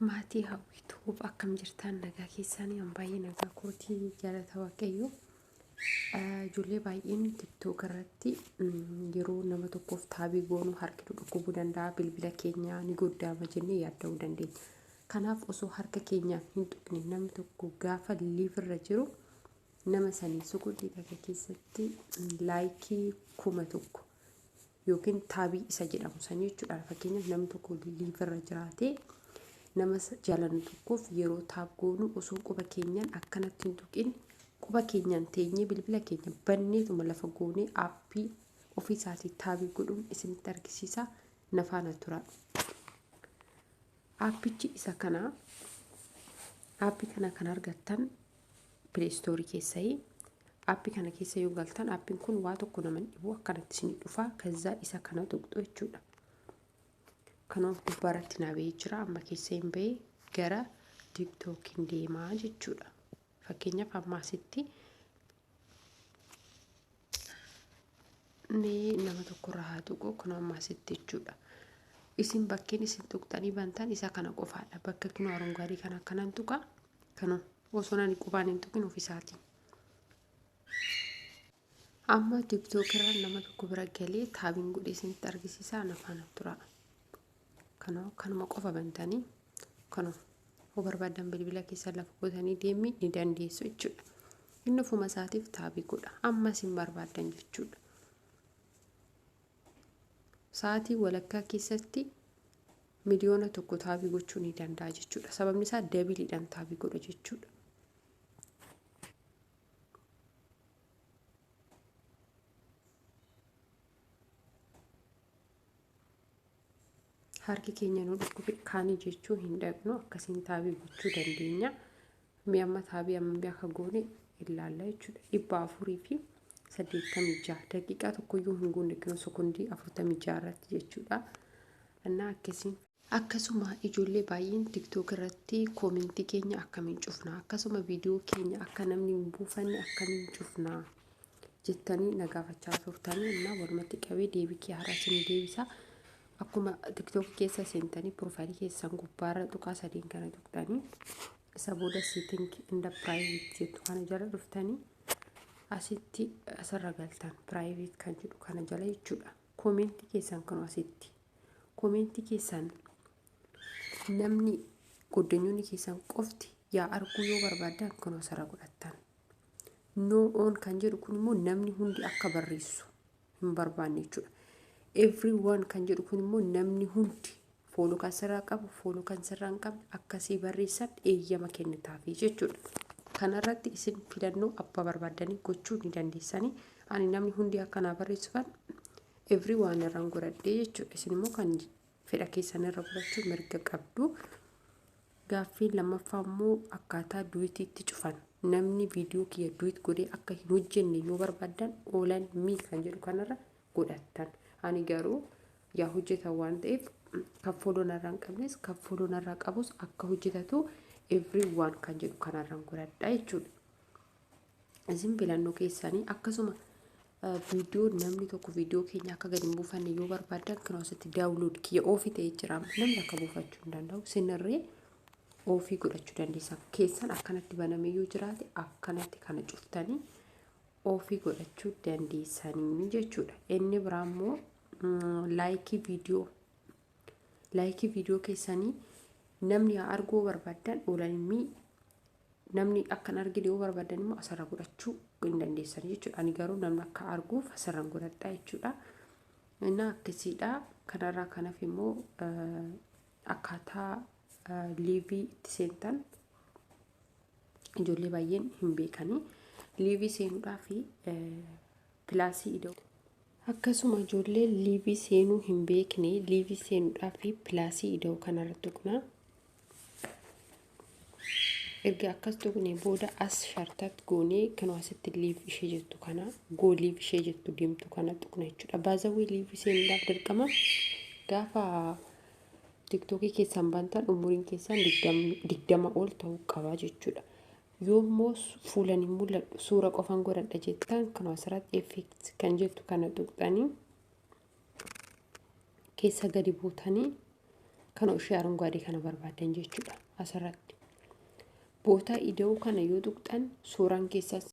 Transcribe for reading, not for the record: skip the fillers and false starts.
Maatii Hawwituu, akkam jirtan? Nagaa keessanii? An baay'ee nagaa kootii, jaalata Waaqayyoo. Ijoollee baay'een TikTok irratti yeroo nama tokkoof taabii goonu harki nu dhukkubuu danda'a, bilbila keenya ni goddaama jennee yaadda'uu dandeenya. Kanaaf osoo harka keenyaan hin tuqne namni tokko gaafa live irra jiru nama sanii sekondii takka keessatti laayikii 1000 yookiin taabii isa jedhamu sanii jechuudha. Fakkeenyaaf, namni tokko live irra jiraatee nama jaalannu tokkoof yeroo tap goonu osoo quba keenyaan akkanatti hin tuqin, quba keenyaan teenyee bilbila keenya banneetuma lafa goonee aappii ofii isaatii taabii godhuun isinitti argisiisa. Na faana tura. Aappichi isa kana. Aappii kana kan argattan Play Store keessayii. Aappii kana keessa yoo galtan, aappiin kun waa tokko nama hin dhibu, akkanatti isin dhufa. Kazaa isa kana tuqxu jechuudha. Kanaaf gubbaarratti naa bahee jira. Amma keessa hin bahee gara TikTokiin deemaa jechuudha. Fakkeenyaaf, amma asitti mee nama tokkorraa haa tuqu. Kun amma asitti jechuudha. Isin bakkeen isin tuqxanii bantan isa kana qofaadha. Bakka kunoo arungaadii kana akkanan tuqa. Kanoo osoo ani qubaan hin tuqin ofiisaatiin. Amma TikTok irra nama tokko bira galee taabiin godhee isinitti argisiisaa, na faana tura. Kanoo kanuma qofa bantanii, kanoo hoo barbaadan bilbila keessan lafa gootanii deemii ni dandeessu jechuudha. Inni ofuma isaatiif taabii godha. Amma isin barbaadan jechuudha. Sa'aatii walakkaa keessatti 1,000,000 taabii gochuu ni danda'a jechuudha. Sababni isaa dabiliidhaan taabii godha jechuudha. Harki keenya nu dhukkube kaanii jechuu hin dhaqnu, akkasiin taabii gochuu dandeenya. Mee amma taabii amma akka goone ilaalla jechuudha. 486, daqiiqaa tokkoyyuu hin guunne, kinoo sekondii 46 irratti jechuudha. Innaa akkasiin. Akkasuma ijoollee baay'een TikTok irratti koomentii keenya akkamiin cufna, akkasuma viidiyoo keenya akka namni hin buufanne akkamiin cufna jettanii na gaafachaa turtanii, innaa walumatti qabee deebii kee haaraa isinii deebisa. Akkuma TikTok keessa seentanii piroofaayilii keessan gubbaarra tuqaa sadiin kana tuqxanii, isa booda setting and private jettu kana jala dhuftanii, asitti asirra galtan, private kan jedhu kana jala jechuudha. Koomentii keessan kan asitti koomentii keessan namni goddanyoonni keessan qofti yaa arguu yoo barbaaddan kan asirra godhattan. No on kan jedhu kun immoo namni hundi akka barreessu hin barbaanne jechuudha. Everyone kan jedhu kun immoo namni hundi follow kan sirraa qabu, follow kan sirraa hin qabne akkasii barreessan eeyyama kennitaafi jechuudha. Kanarratti isin filannoo abbaa barbaaddanii gochuu ni dandeessanii. Ani namni hundi akkanaa barreessu kan everyone irraan godhadhee jechuudha. Isin immoo kan fedha keessan irra godhachuu mirga qabdu. Gaaffiin lammaffaa immoo akkaataa duetiitti cufan. Namni viidiyoo kiyya duet godhee akka hin hojjenne yoo barbaaddan only me kan jedhu kanarra godhattan. Ani garuu yaa hojjetan waan ta'eef, kan follow narraa hin qabnes kan follow narraa qabus akka hojjetatu everyone kan jedhu kanarraan godhadha jechuudha. Isin filannoo keessanii. Akkasuma viidiyoo namni tokko viidiyoo keenya akka gadi hin buufanne yoo barbaaddan, kan asitti download kiyya off ta'ee jira, namni akka buufachuu hin danda'u. Sinirree off godhachuu dandeessan. Keessan akkanatti banamee yoo jiraate, akkanatti kana cuftanii off godhachuu dandeessanii jechuudha. Inni biraa immoo laayikii viidiyoo, laayikii viidiyoo keessanii namni haa arguu barbaaddan only me, namni akka hin argine yoo barbaadan immoo asirra godhachuu hin dandeessan jechuudha. Ani garuu namni akka arguuf asirra godhadha jechuudha. Innaa akkasiidha. Kanarraa kanaaf immoo akkaataa liivii itti seentan ijoollee baay'een hin beekanii. Liivii seenuudhaaf pilaasii ida'u. Akkasuma ijoollee liivii seenuu hin beekne, liivii seenuudhaaf pilaasii ida'u kanarra tuqna. Erga akkas tuqne booda as shartat goonee kan asitti live ishee jettu kana, go live ishee jettu deemtu kana tuqna jechuudha. Baazawwee liivii seenuudhaaf dirqama gaafa TikTokii keessan bantan umuriin keessan 20 ol ta'uu qaba jechuudha. Yoommoo fuulan hin mul'adhu, suura qofan godhadha jettan, kan asirratti effect kan jettu kana tuqxanii keessa gadi buutanii Kan ishee arungaadee kana barbaadan jechuudha asirratti. Bootaa ida'uu kana yoo tuqxan suuraan keessas